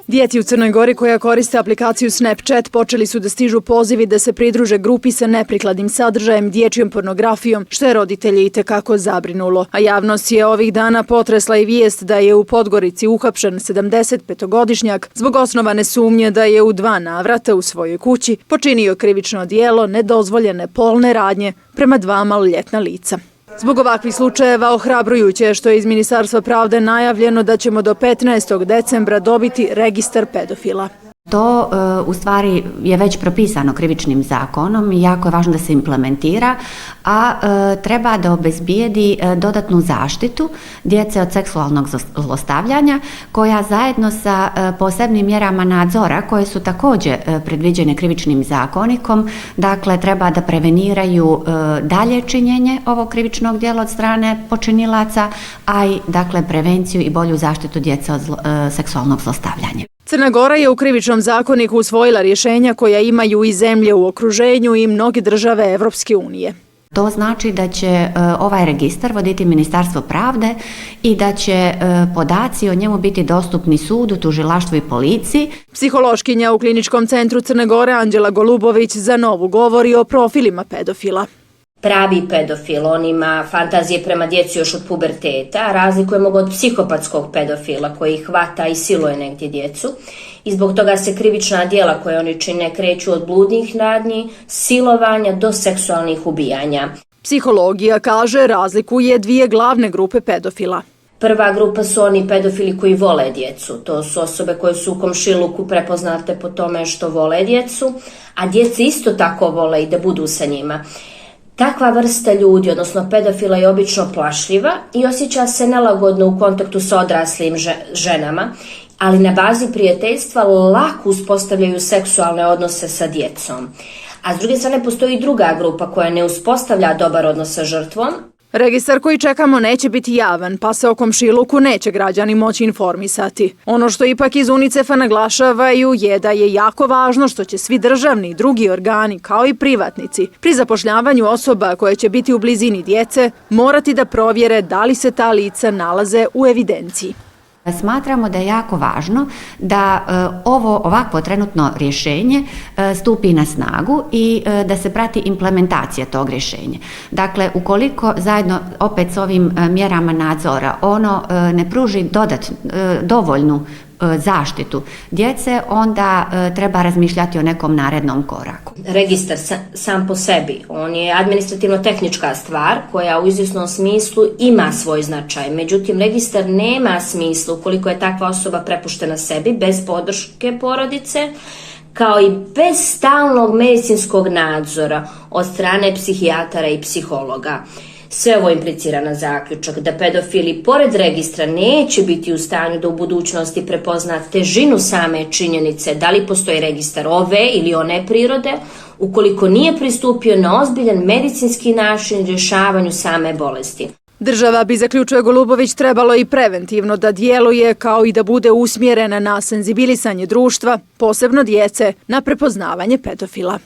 Djeci u Crnoj Gori koja koriste aplikaciju Snapchat počeli su da stižu pozivi da se pridruže grupi sa neprikladnim sadržajem, dječjom pornografijom, što je roditelje itekako zabrinulo. A javnost je ovih dana potresla i vijest da je u Podgorici uhapšen 75-godišnjak zbog osnovane sumnje da je u 2 navrata u svojoj kući počinio krivično djelo nedozvoljene polne radnje prema 2 maloljetna lica. Zbog ovakvih slučajeva ohrabrujuće je što je iz Ministarstva pravde najavljeno da ćemo do 15. decembra dobiti registar pedofila. To u stvari je već propisano krivičnim zakonom i jako je važno da se implementira, a treba da obezbijedi dodatnu zaštitu djece od seksualnog zlostavljanja koja zajedno sa posebnim mjerama nadzora koje su također predviđene krivičnim zakonikom, dakle treba da preveniraju dalje činjenje ovog krivičnog djela od strane počinilaca, a i dakle prevenciju i bolju zaštitu djece od seksualnog zlostavljanja. Crna Gora je u krivičnom zakoniku usvojila rješenja koja imaju i zemlje u okruženju i mnoge države Evropske unije. To znači da će ovaj registar voditi Ministarstvo pravde i da će podaci o njemu biti dostupni sudu, tužilaštvu i policiji. Psihološkinja u Kliničkom centru Crne Gore Anđela Golubović za Novu govori o profilima pedofila. Pravi pedofil, on ima fantazije prema djeci još od puberteta, razlikujemo ga od psihopatskog pedofila koji hvata i siluje negdje djecu i zbog toga se krivična djela koje oni čine kreću od bludnih radnji, silovanja do seksualnih ubijanja. Psihologija kaže razlikuje 2 glavne grupe pedofila. Prva grupa su oni pedofili koji vole djecu. To su osobe koje su u komšiluku prepoznate po tome što vole djecu, a djeca isto tako vole i da budu sa njima. Takva vrsta ljudi, odnosno pedofila, je obično plašljiva i osjeća se nelagodno u kontaktu sa odraslim ženama, ali na bazi prijateljstva lako uspostavljaju seksualne odnose sa djecom. A s druge strane postoji druga grupa koja ne uspostavlja dobar odnos sa žrtvom. Registar koji čekamo neće biti javan, pa se o komšiluku neće građani moći informisati. Ono što ipak iz UNICEF-a naglašavaju je da je jako važno što će svi državni i drugi organi, kao i privatnici, pri zapošljavanju osoba koje će biti u blizini djece, morati da provjere da li se ta lica nalaze u evidenciji. Smatramo da je jako važno da ovakvo trenutno rješenje stupi na snagu i da se prati implementacija tog rješenja. Dakle, ukoliko zajedno opet s ovim mjerama nadzora ono ne pruži dovoljnu zaštitu djece, onda treba razmišljati o nekom narednom koraku. Registar sam po sebi, on je administrativno-tehnička stvar koja u izvjesnom smislu ima svoj značaj. Međutim, registar nema smisla ukoliko je takva osoba prepuštena sebi, bez podrške porodice, kao i bez stalnog medicinskog nadzora od strane psihijatara i psihologa. Sve ovo implicira na zaključak da pedofili pored registra neće biti u stanju da u budućnosti prepozna težinu same činjenice da li postoji registar ove ili one prirode, ukoliko nije pristupio na ozbiljan medicinski način rješavanju same bolesti. Država bi, zaključuje Golubović, trebalo i preventivno da djeluje kao i da bude usmjerena na senzibilisanje društva, posebno djece, na prepoznavanje pedofila.